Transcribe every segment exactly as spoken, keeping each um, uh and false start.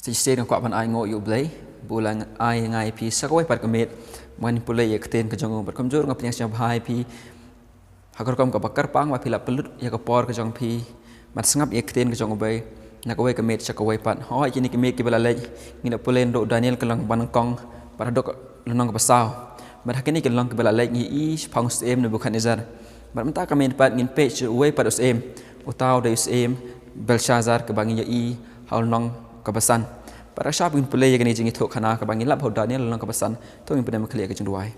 Shisien nga kwah ban ai nguh ïa U Blei ba u la ai ïa nga ïa phi sa kawei pat ka miet ban pule ïa ka ktien ka jong u. Bad kumjuh nga pdiang sngewbha ïa phi ha ka rukom kaba kyrpang ba phi la pynlut ïa ka por ka jong phi ban sngap ïa ka ktien ka jong U Blei na kawei ka miet sa kawei pat. Hooid, kine ki miet kiba la leit ngi la pule naduh Daniel ka lynnong kaba nyngkong bad haduh ka lynnong kaba saw. Bad ha kine ki lynnong kiba la leit ngi ïohi shaphang u syiem Nebukhadnessar. Bad mynta ka miet pat ngin peit sha uwei pat u syiem, uta u dei u syiem Belshassar kaba ngi ïohi ha u lynnong kaba san. Bad shuwa ba ngin pule ïa kane ka jingïathuhkhana kaba ngi lap ha u Daniel lynnong kaba san, to ngin pyndem khlieh ïa ka jingduwai.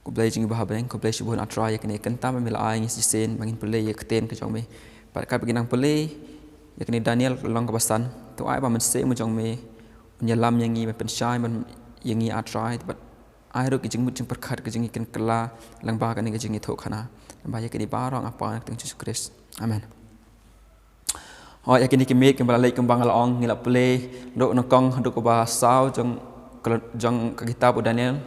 Ko Blei jong ngi ba ha bneng, khublei shibun A Trai ïa kane ka kyntien ba me la ai ïa ngi shisien ba ngin pule ïa ka ktien ka jong me. Bad katba ngi nang pule ïa kane Daniel lynnong kaba san, to ai ba u Mynsiem jong me un ïalam ïa ngi, ban pynshai ïa ngi A Trai, bad ai ruh ki jingmut jingpyrkhat ka jong ngi kin kylla lyngba kane ka jingïathuhkhana. Lyngba ïa kane baroh nga pan ha ka kyrteng Jisu Khrist. Amen. Hooid, ïa kine ki miet kiba la leit kumba nga la ong ngi la pule naduh nyngkong haduh kaba saw jong ka, jong ka kitab u Daniel.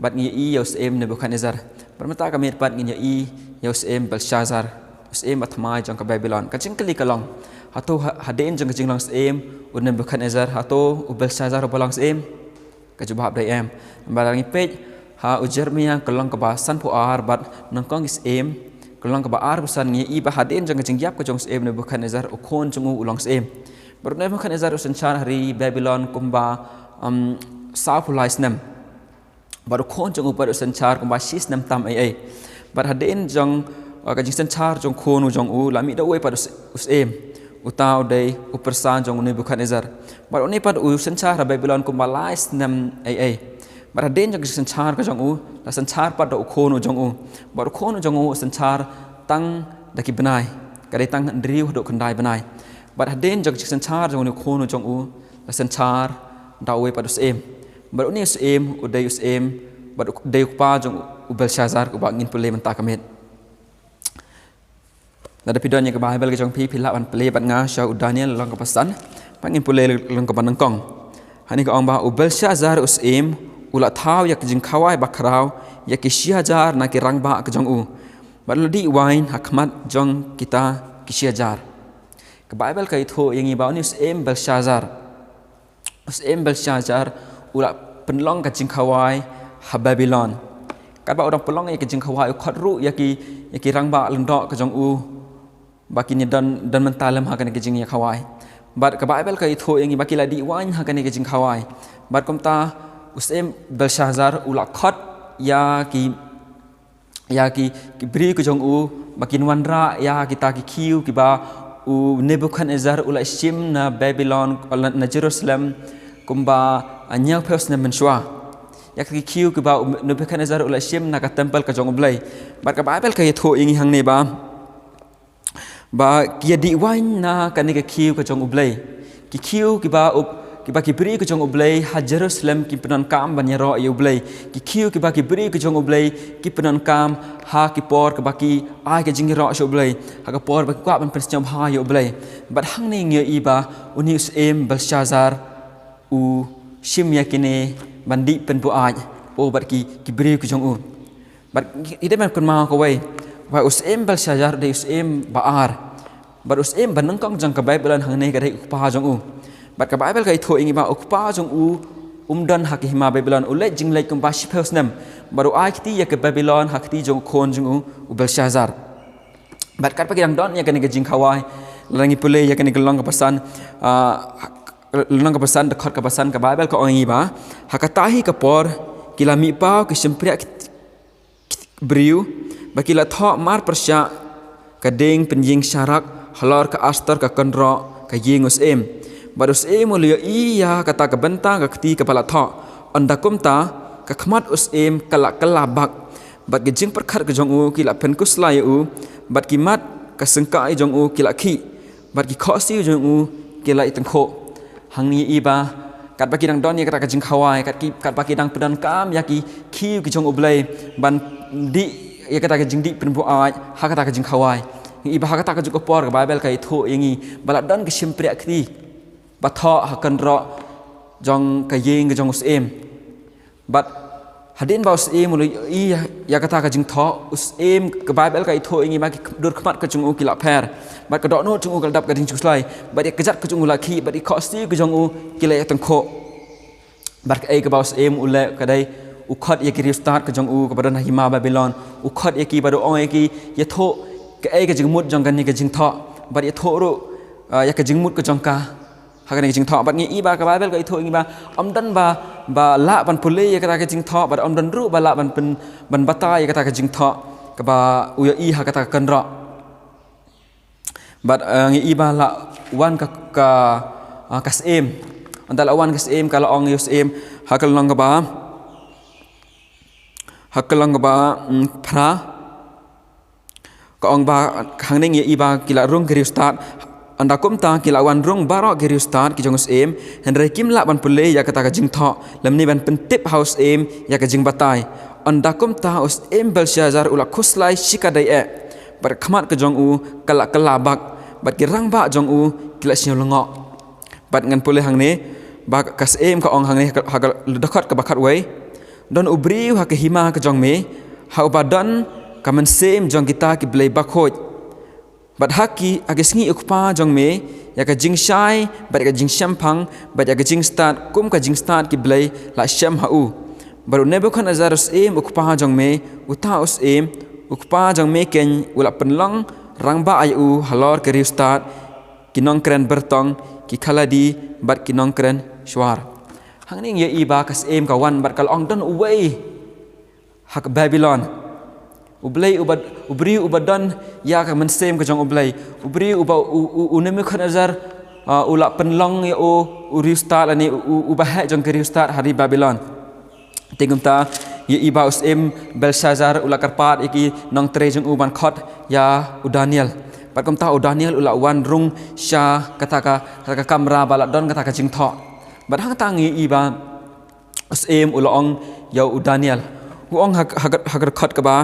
Bad ngi ïohi ïa u syiem Nebukhadnessar. Bad mynta ka miet pat ngin ïohi ïa u syiem Belshassar, u syiem ba thymmai jong ka Babilon. Ka jingkylli ka long, hato ha-, hadien jong ka jinglong syiem u Nebukhadnessar, hato u Belshassar uba long syiem? Ka jubab dei em. Namar lada ngi peit ha u Jeremiah ka lynnong kaba sanphew ar bad nyngkong ki syiem ka lynnong kaba arphew san, ngi ïohi ba hadien jong ka jingïap ka jong u syiem Nebukhadnessar, u khun jong u u long syiem. Bad u Nebukhadnessar u synshar ha ri Babilon kumba, um, sawphew lai snem. Bad u khun jong u pat u synshar kumba shi snem tam ei ei. Bad hadien jong, uh, ka jingsynshar jong u khun u jong u, la mih da uwei pat u sy-, u syiem, uta u dei u pyrsa jong u Nebukhadnessar. Bad une pat u synshar ha Babilon kumba lai snem ei ei. Bad hadien jong ka jingsynshar ka jong u, la synshar pat da u khun u jong u. Bad u khun u jong u u synshar tang da ki bnai, ka dei tang hynriew haduh khyndai bnai. Bad hadien jong ka jingsynshar jong une u khun u jong u, la synshar da uwei pat u syiem. Bad une u syiem u dei u syiem, bad u dei u kpa jong u Belshassar uba ngin pule mynta ka miet. Lada phi don ïa ka Baibl ka jong phi, phi lah ban pule bad nga sha u Daniel lynnong kaba san. Bad ngin pule lynnong kaba nyngkong. Hangne ka ong ba u Belshassar u syiem u la thaw ïa ka jingkhawai bakhraw ïa ki shi hajar na ki rangbah ka jong u. Bad u la dih waiñ ha khmat jong kita ki shi hajar. Ka Baibl ka ïathuh ïa ngi ba une u syiem Belshassar, u syiem Belshassar u la pynlong ka jingkhawai ha Babilon. Katba u dang pynlong ïa ka jingkhawai u khot ruh ïa ki, ïa ki rangbah lyngdoh ka jong u ba kin ïa don, don mynta lem ha kane ka jingïakhawai. Bad ka Baibl ka ïathuh ïa ngi ba ki la dih waiñ ha kane ka jingkhawai. Bad kumta u syiem Belshassar u la khot ïa ki ïa ki, ki briew ki jong u ba kin wanrah ïa kita ki khiew kiba u Nebukhadnessar u la shim na Babilon, na Jerusalem kumba, ah, hynñiewphew snem mynshuwa. Ïa ki khiew kiba u Nebukhadnessar u la shim na ka templ ka jong U Blei. Bad ka Baibl ka ïathuh ïa ngi hangne ba, ba ki ïa dih waiñ na kane ka khiew ka jong U Blei. Ki khiew kiba u, kiba ki briew ka jong U Blei ha Jerusalem ki pyndonkam ban ïaroh ïa U Blei. Ki khiew kiba ki briew ka jong U Blei ki pyndonkam ha ki por kiba ki ai ka jingïaroh sha U Blei, ha ka por ba ki kwah ban pynsngewbha ïa U Blei. Bad hangne ngi ïohi ba une u syiem Belshassar u shim ïa kine ban dih pynbuaid, oh, bad ki, ki briew ki jong u. Bad ngi dei ban kynmaw kawei ba u syiem Belshassar u dei u syiem ba ar. Bad u syiem ba nyngkong jong ka Babilon hangne ka dei u kpa jong u. Bad ka Baibl ka ïathuh ïa ngi ba u kpa jong u um don ha ka hima Babilon, u leit jingleit kumba shiphew snem. Bad u ai kti ïa ka Babilon ha kti jong u khun jong u, u Belshassar. Bad katba ki dang don ïa kane ka jingkhawai, lada ngi pule ïa kane ka lynnong kaba san, ah, lynnong kaba san, dkhot kaba san, ka Baibl ka ong ïa ngi ba, ha kata hi ka por ki la mih paw ki shympriah ki briew ba ki la thoh marpyrshah ka dieng pynïeng sharak halor ka astar ka kynroh ka ïing u syiem. Bad u syiem u la ïohi ïa kata ka bynta ka kti kaba la thoh. Ynda kumta ka khmat u syiem ka la kylla bak, bad ki jingpyrkhat ka jong u ki la pynkhuslai ïa u, bad ki mat ka syngkai jong u ki la khih, bad ki khohsiew jong u ki la ïatyngkhuh. Hangne ngi ïohi ba katba ki dang don ïa kata ka jingkhawai, kat ki, katba ki dang pyndonkam ïa ki khiew ki jong U Blei ban dih ïa kata ka jingdih pynbuaid ha kata ka jingkhawai. Ngi ïohi ba ha kata ka juk ka por ka Baibl ka ïathuh ïa ngi ba la don ka shympriah kti ba thoh ha kynroh jong ka ïing ka jong u syiem. Bad Hadien ba u syiem u la ïohi ïa kata ka jingthoh, u syiem, ka Baibl ka ïathuh ïa ngi ba ki dur khmat ka jong u ki la pher, bad ka dohnud jong u ka la dap ka jingkhuslai, bad ïa ka kjat ka jong u la khih, bad ïa ki khohsiew ka jong u ki la ïatyngkhuh. Bad kaei kaba u syiem u leh ka dei u khot ïa ki riewstad ka jong u kaba don ha hima Babilon, u khot ïa ki bad u ong ïa ki, ïathuh kaei ka jingmut jong kane ka jingthoh, bad ïathuh ruh, ah, ïa ka jingmut ka jong ka ha kane ka jingthoh. Bad ngi i ba ka Baibl ka ïathuh ïa ngi ba ym don ba, ba lah ban pule ïa kata ka jingthoh, bad ym don ruh ba lah ban pyn, ban batai ïa kata ka jingthoh kaba u ïohi ha kata ka kynroh. Bad, eh, ngi i ba la wan ka, ka, ah, ka syiem. Ynda la wan ka syiem, ka la ong ïa u syiem, ha ka lynnong kaba, ha ka lynnong kaba, mm, phra, ka ong ba, hangne ngi i ba ki la rung ki riewstad. Ynda kumta ki la wan rung baroh ki riewstad ki jong u syiem, hynrei kim lah ban pule ïa kata ka jingthoh, lymne ban pyntip ha u syiem ïa ka jingbatai. Ynda kumta u syiem Belshassar u la khuslai shikatdei eh, bad ka khmat ka jong u ka la kylla bak, bad ki rangbah jong u ki la sngewlyngngoh. Bad ngan pule hangne, ba ka syiem ka ong hangne ha ka, ha ka dkhot kaba khatwei, don u briew ha ka hima ka jong me, ha uba don ka mynsiem jong kita ki blei bakhuid. Bad ha ki, ha ki sngi u kpa jong me, ïa ka jingshai, bad ïa ka jingshemphang, bad ïa ka jingstad, kum ka jingstad ki blei la shem ha u. Bad u Nebukhadnessar u syiem u kpa jong me, uta u syiem, u kpa jong me keiñ u la pynlong rangbah ïa u halor ki riewstad, ki nongkren byrtong, ki Khaladi, bad ki nongkren shuar. Hangne ngi ïohi ba ka syiem ka wan bad ka la ong don uwei ha ka Babilon. U blei uba, u briew uba don ïa ka mynsiem ka jong u blei. U briew uba u, u, u Nebukhadnessar, ah, u la pynlong ïa u, u riewstad lane u, u, uba heh jong ki riewstad ha ri Babilon. Te kumta, ïa i ba u syiem Belshassar u la kyrpad ïa ki nongtrei jong u ban khot ïa u Daniel. Bad kumta u Daniel u la wan rung sha kata ka, kata ka kamra ba la don kata ka jingthoh. Bad hangta ngi i ba u syiem u la ong ïa u Daniel. U ong ha, ha, ha ka dkhot kaba,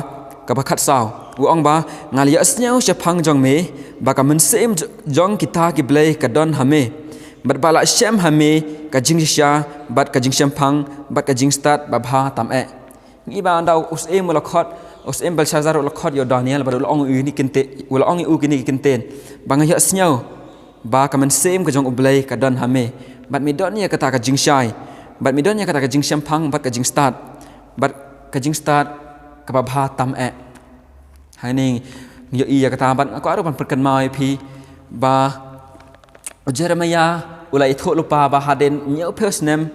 kaba khatsaw. U ong ba, nga la ïohsngew shaphang jong me, ba ka mynsiem j-, jong kita ki blei ka don ha me. Bad ba la shem ha me ka jingshisha, bad ka jingshemphang, bad ka jingstad babha tam eh. Ngi i ba ynda u syiem u la khot, u syiem Belshassar u la khot ïa u Daniel, bad u la ong ïa u kine ki ktien, u la ong ïa u kine ki ktien. Ba nga ïohsngew ba ka mynsiem ka jong u blei ka don ha me. Bad me don ïa kata ka jingshai. Bad me don ïa kata ka jingshemphang, bad ka jingstad. Bad ka jingstad kaba bha tam eh. Hangne ngi ïohi ïa kata bad nga kwah ruh ban pynkynmaw ïa phi ba u Jeremiah u la ïathuh lypa ba hadien hynñiewphew snem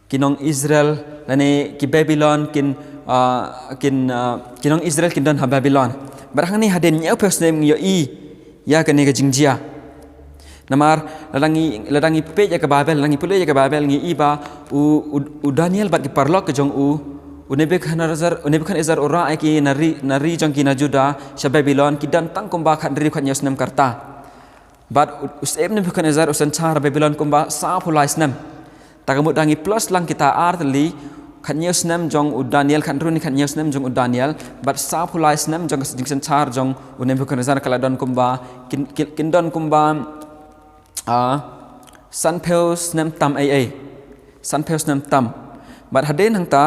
ki nong Israel, lane ki Babilon kin, ah, kin, ah, ki nong Israel kin don ha Babilon. Bad hangne hadien hynñiewphew snem ngi ïohi ïa kane ka jingjia. Namar, lada ngi, lada ngi peit ïa ka Baibl, lada ngi pule ïa ka Baibl, ngi i ba u, u, u Daniel bad ki paralok ka jong u, u Nebukhadnessar, u Nebukhadnessar u rah ïa ki na ri, na ri jong ki na Juda, sha Babilon, ki don tang kumba khathynriew khathynñiew snem ka rta. Bad u, u syiem Nebukhadnessar u synshar Babilon kumba sawphew lai snem. Te ka mut lada ngi plus lang kita ar tylli, khathynñiew snem jong u Daniel, khathynriew ne khathynñiew snem jong u Daniel, bad sawphew lai snem jong ka jingsynshar jong u Nebukhadnessar ka la don kumba, kin, kin, kin don kumba, ah, sanphew snem tam ei ei. Sanphew snem tam. Bad hadien hangta,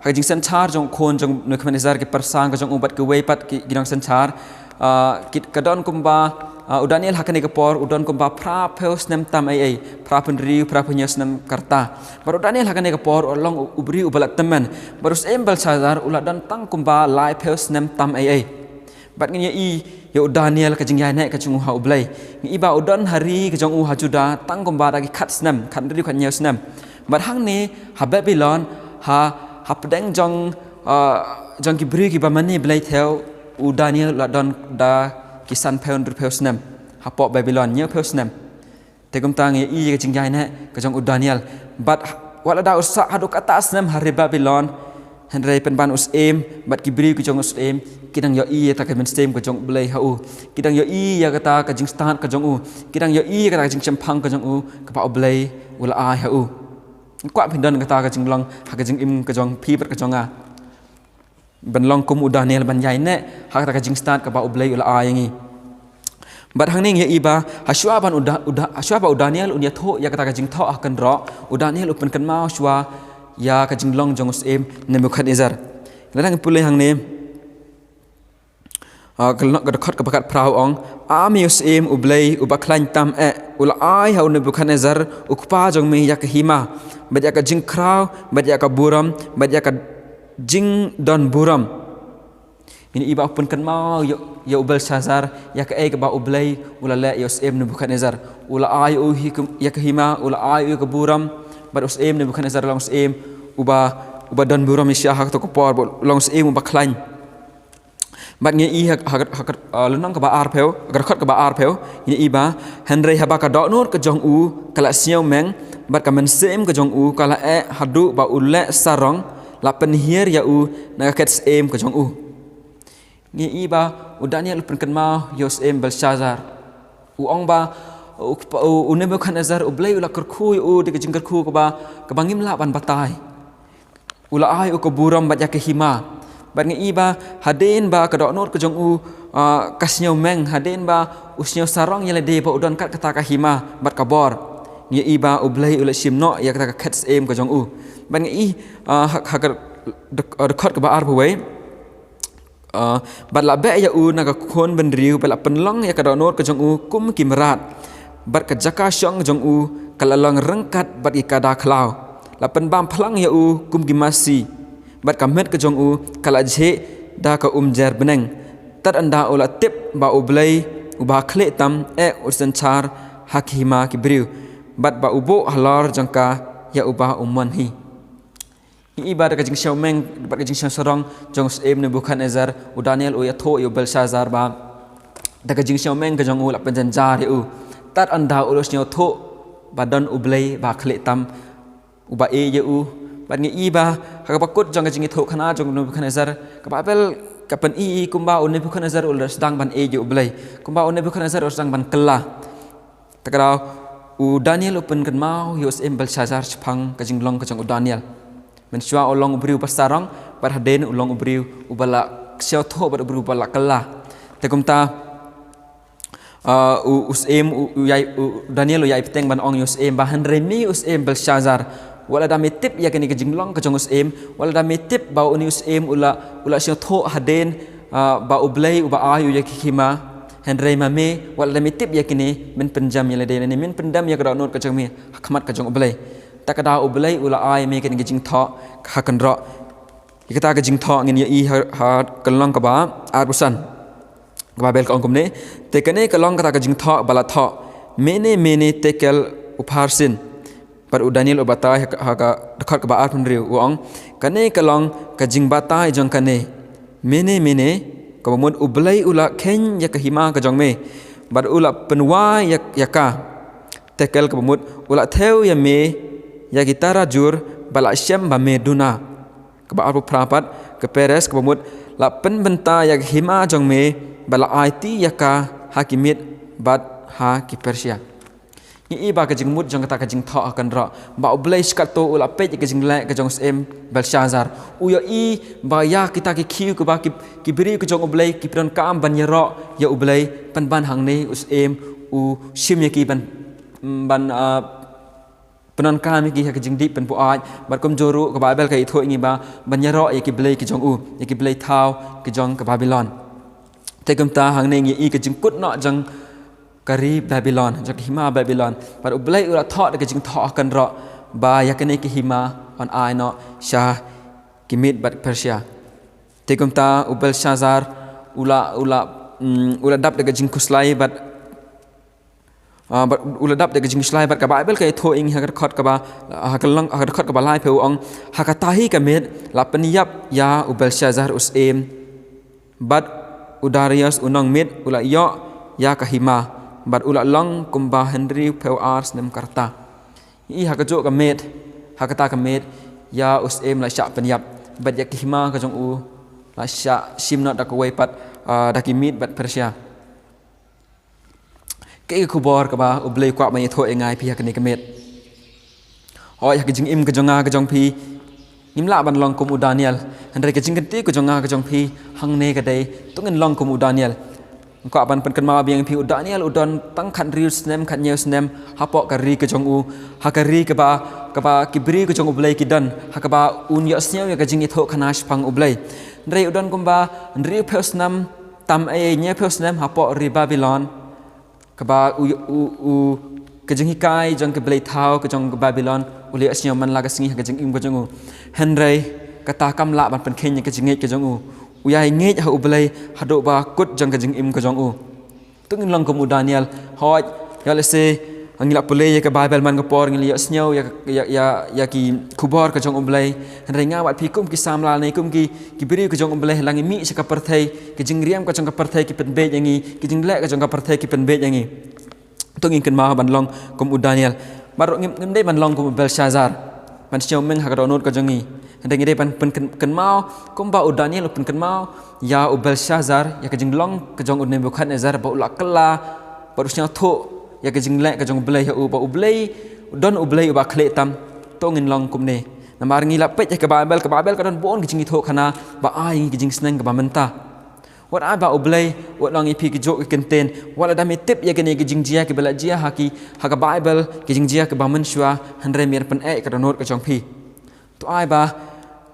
ha ka jingsynshar jong u khun jong u Nebukhadnessar, ki pyrsa ka jong u bad kiwei pat ki, ki nongsynshar, ah, ki, ka don kumba, ah, u Daniel ha kane ka por, u don kumba phraphew snem tam ei ei, phraphew hynriew, phraphew hynñiew snem ka rta. Bad u Daniel ha kane ka por, u long u, u briew uba la tymmen. Bad u syiem Belshassar, u la don tang kumba laiphew snem tam ei ei. Bad ngi ïohi ïa u Daniel ka jingïaineh ka jong u ha u Blei. Ngi i ba u don ha ri ka jong u ha Juda, tang kumba da ki khat snem, khathynriew khathynñiew snem. Bad hangne ha Babilon, ha, hapdeng jong, ah, jong ki briew kiba mane blei thew, u Daniel u la don da ki sanphew hynriewphew snem. Hapoh Babilon, hynñiewphew snem. Te kumta ngi ïohi ïa ka jingïaineh ka jong u Daniel. Bad wat la da u sah haduh katta snem ha ri Babilon, hynrei pynban u syiem bad ki briew ki jong u syiem ki dang ïohi ïa kata ka mynsiem ka jong u Blei ha u. Ki dang ïohi ïa kata ka jingstad ka jong u. Ki dang ïohi ïa kata ka jingshemphang ka jong u, kaba u Blei u la ai ha u. Kwah phin don kata ka jinglong ha ka jingim ka jong phi bad ka jong nga. Ban long kum u Daniel, ban ïaineh ha kata ka jingstad kaba u Blei u la ai ïa ngi. Bad hangne ngi ïohi ba, hashwa ban u Da-, u Da-, hashwa ba u Daniel un ïathuh ïa kata ka jingthoh ha kynroh, u Daniel u pynkynmaw shwa ïa ka jinglong jong u syiem Nebukhadnessar. Lada ngi pule hangne, ah, ka dkhot kaba khatphra u ong, A me u syiem, u Blei uba khlaiñ tam eh u la ai ha u Nebukhadnessar u kpa jong me ïa ka hima, bad ïa ka jingkhraw, bad ïa ka burom, bad ïa ka jingdon burom. Ngin ïohi ba u pynkynmaw ïa u Belshassar ïa kaei kaba u Blei u la leh ïa u syiem Nebukhadnessar. U la ai ïa u ïa ka hima, u la ai ïa u ïa ka burom, bad u syiem Nebukhadnessar u long u syiem uba, uba don burom shisha ha kato ka por, bad u long u syiem uba khlaiñ. Bad ngi ïohi ha, ha, ha, ha lynnong kaba arphew, ha ka dkhot kaba arphew, ngi ïohi ba, hynrei haba ka dohnud ka jong u ka la sngewmeng, bad ka mynsiem ka jong u ka la eh haduh ba u leh sarong, la pynhiar ïa u na ka khet syiem ka jong u. Ngi ïohi ba u Daniel u pynkynmaw ïa u syiem Belshassar. U ong ba u, u, u Nebukhadnessar, u Blei u la kyrkhu ïa u da ka jingkyrkhu kaba, kaba ngim lah ban batai. U la ai u ka burom bad ïa ka hima. Bad ngi ïohi ba hadien ba ka dohnud ka jong u, ah, ka sngewmeng, hadien ba u sngew sarong ïa lade ba u don kat kata ka hima bad ka bor, ngi ïohi ba u Blei u la shim noh ïa kata ka khet syiem ka jong u. Bad ngi ïohi, ah, ha, ha ka dkhot kaba arphew wei. Ah, bad la beh ïa u na ka khun bynriew, bad la pynlong ïa ka dohnud ka jong u kum ki mrad, bad ka jaka shong jong u ka la long ryngkat bad ki kada khlaw. La pynbam phlang ïa u kum ki masi, bad ka met ka jong u ka la jhieh da ka umjer bneng. Tad ynda u la tip ba u Blei uba khlieh tam eh u synshar ha ki hima ki briew, bad ba u buh halor jong ka ïa uba u mon hi. Ngi ïohi ba da ka jingsngewmeng bad ka jingsngewsarong jong u syiem Nebukhadnessar, u Daniel u ïathuh ïa u Belshassar ba da ka jingsngewmeng ka jong u la pynjynjar ïa u. Tad ynda u la sngewthuh ba don u Blei ba khlieh tam uba ïeit ïa u. Bad ngi ïohi ba ha kaba kut jong ka jingïathuhkhana jong u Nebukhadnessar, ka Baibl ka pyni kumba u Nebukhadnessar u la sdang ban ïeit ïa u Blei, kumba u Nebukhadnessar u la sdang ban kylla. Te kata u Daniel u pynkynmaw ïa u syiem Belshassar shaphang ka jinglong ka jong u Daniel. Mynshuwa u long u briew ba sarong, bad hadien u long u briew uba la sngewthuh bad u briew uba la kylla. Te kumta, ah, u, u syiem, u, u ïai, u Daniel u ïai bteng ban ong ïa u syiem ba hynrei me u syiem Belshassar, wat lada me tip ïa kane ka jinglong ka jong u syiem, wat lada me tip ba une u syiem u la, u la sngewthuh hadien, ah, ba u Blei uba ai ïa u ïa ki hima, hynrei ma me, wat lada me tip ïa kine, men pyndem ïa lade ne men pyndem ïa ka dohnud ka jong me ha khmat ka jong u Blei. Te kata u Blei u la ai me kane ka jingthoh ha kynroh. Ïa kata ka jingthoh ngin ïohi ha, ha ka lynnong kaba arphew san. Ka Baibl ka ong kumne, te kane ka long kata ka jingthoh ba la thoh, Mene, mene, tekel, upharsin. Bad u Daniel u batai ha ka, ha ka dkhot kaba arphew hynriew u ong, kane ka long ka jingbatai jong kane. Mene, mene, kaba mut u Blei u la kheiñ ïa ka hima ka jong me, bad u la pynwai ïa, ïa ka. Tekel, kaba mut u la thew ïa me ïa ki tarajur, bad la shem ba me duna. Kaba arphew phra pat, ka peres, kaba mut la pynbynta ïa ka hima jong me, bad la aiti ïa ka ha ki Med bad ha ki Persia. Ngi ïohi ba ka jingmut jong kata ka jingthoh ha kynroh ba u Blei shikatto u la peit ïa ka jingleh ka jong u syiem Belshassar. U ïohi ba ïa kita ki khiew kiba ki, ki briew ka jong u Blei ki pyndonkam ban ïaroh ïa u Blei, pynban hangne u syiem u shim ïa ki ban, ban, ah, pyndonkam ïa ki ha ka jingdih pynbuaid, bad kumjuh ruh ka Baibl ka ïathuh ïa ngi ba ban ïaroh ïa ki blei ki jong u, ïa ki blei thaw ki jong ka Babilon. Te kumta hangne ngi ïohi ka jingkut noh jong ka ri Babilon, jong ka hima Babilon. Bad u Blei u la thoh da ka jingthoh ha kynroh ba ïa kane ka hima un ai noh sha ki Med bad Persia. Te kumta u Belshassar u la, u la, mm, u la dap da ka jingkhuslai bad, ah, bad u la dap da ka jingkhuslai bad ka Baibl ka ïathuh ïa ngi ha ka dkhot kaba, ha ka lynnong, ha ka dkhot kaba laiphew u ong, ha kata hi ka miet la pynïap ïa u Belshassar u syiem, bad u Darius u nongmiet u la ïoh ïa ka hima, bad u la long kumba hynriewphew ar snem ka rta. Ngi ïohi ha kajuh ka miet, ha kata ka miet, ïa u syiem la shah pynïap, bad ïa ka hima ka jong u la shah shim noh da kawei pat, ah, da ki Med bad Persia. Kaei ka khubor kaba u Blei u kwah ban ïathuh ïa nga ïa phi ha kane ka miet? Hooid, ha ka jingim ka jong nga ka jong phi, ngim lah ban long kum u Daniel. Hynrei ka jingkyntiew ka jong nga ka jong phi hangne ka dei, to ngin long kum u Daniel. Nga kwah ban pynkynmaw biang ïa phi, u Daniel u don tang khathynriew snem, khathynñiew snem hapoh ka ri ka jong u, ha ka ri kaba, kaba ki briew ka jong U Blei ki don, ha kaba un ïohsngew ïa ka jingithuhkhana shaphang U Blei. Hynrei u don kumba hynriewphew snem, tam ei hynñiewphew snem hapoh ri Babilon, kaba u, u, u, ka jinghikai jong ki blei thaw ka jong ka Babilon, u la ïohsngew man la ka sngi ha ka jingim ka jong u. Hynrei kata kam lah ban pynkheiñ ïa ka jingngeit ka jong u. U ïai ngeit ha U Blei haduh ba kut jong ka jingim ka jong u. To ngin long kum u Daniel. Hooid, ïa lehse ngi la pule ïa ka Baibl man ka por, ngi la ïohsngew ïa, ïa, ïa, ïa ki khubor ka jong U Blei. Hynrei nga bad phi kum ki samla ne kum ki, ki briew ka jong U Blei, la ngi mih sha ka pyrthei, ki jingriam ka jong ka pyrthei ki pynbeit ïa ngi, ki jingleh ka jong ka pyrthei ki pynbeit ïa ngi. To ngin kynmaw ban long kum u Daniel. Bad ruh ngim, ngim dei ban long kum u Belshazzar, ban sngew meng ha ka dohnud ka jong ngi. Hynrei ngi dei ban pynkyn-, kynmaw kumba u Daniel u pynkynmaw ïa u Belshazzar ïa ka jinglong ka jong u Nebukhadnezar, ba u la kylla, ba u sngewthuh ïa ka jingleh ka jong U Blei ha u, ba U Blei, u don U Blei uba khlieh tam. To ngin long kumne. Namar ngi la peit ïa ka Baibl, ka Baibl ka don bun ki jingithuhkhana ba ai ngi ki jingsneng kaba mynta. Wat ai ba U Blei u long ïa phi ki juk ki kyntien. Wat lada me tip ïa kine ki jingjia kiba la jia ha ki, ha ka Baibl, ki jingjia kiba mynshuwa, hynrei me pyneh ka dohnud ka jong phi. To ai ba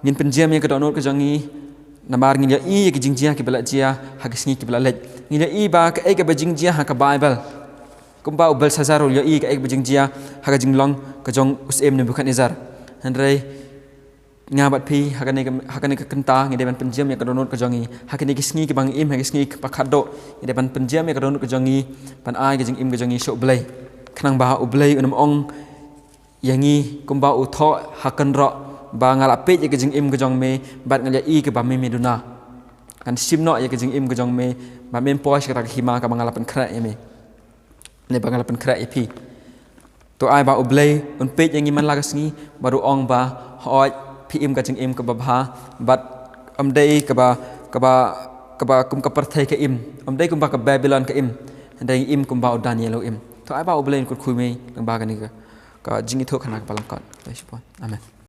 ngin pynjem ïa ka dohnud ka jong ngi, namar ngin ïohi ïa ki jingjia kiba la jia ha ki sngi kiba la leit. Ngin ïohi ba kaei kaba jingjia ha ka Baibl, kumba u Belshazzar u ïohi kaei kaba jingjia ha ka jinglong ka jong u syiem Nebukhadnezar. Hynrei nga bad phi ha kane ka, ha kane ka kynta ngi dei ban pynjem ïa ka dohnud ka jong ngi. Ha kine ki sngi kiba ngi im, ha ki sngi kiba khatduh, ngi dei ban pynjem ïa ka dohnud ka jong ngi, ban ai ka jingim ka jong ngi sha U Blei. Khnang ba U Blei un ym ong ïa ngi kumba u thoh ha kynroh, ba nga la peit ïa ka jingim ka jong me bad nga la ïohi kaba me me duna. Ngan shim noh ïa ka jingim ka jong me, ba mem poi sha kata ka hima kaba nga la pynkhreh ïa me, ne ba nga la pynkhreh ïa phi. To ai ba U Blei un peit ïa ngi man la ka sngi bad u ong ba, hooid, phi im ka jingim kaba bha, bad ym dei kaba, kaba, kaba kum ka pyrthei ka im, ym dei kumba ka Babilon ka im. Hynrei im kumba u Daniel u im. To ai ba U Blei un kyrkhu ïa ngi lyngba kane ka, ka jingithuhkhana kaba lyngkot. Amen.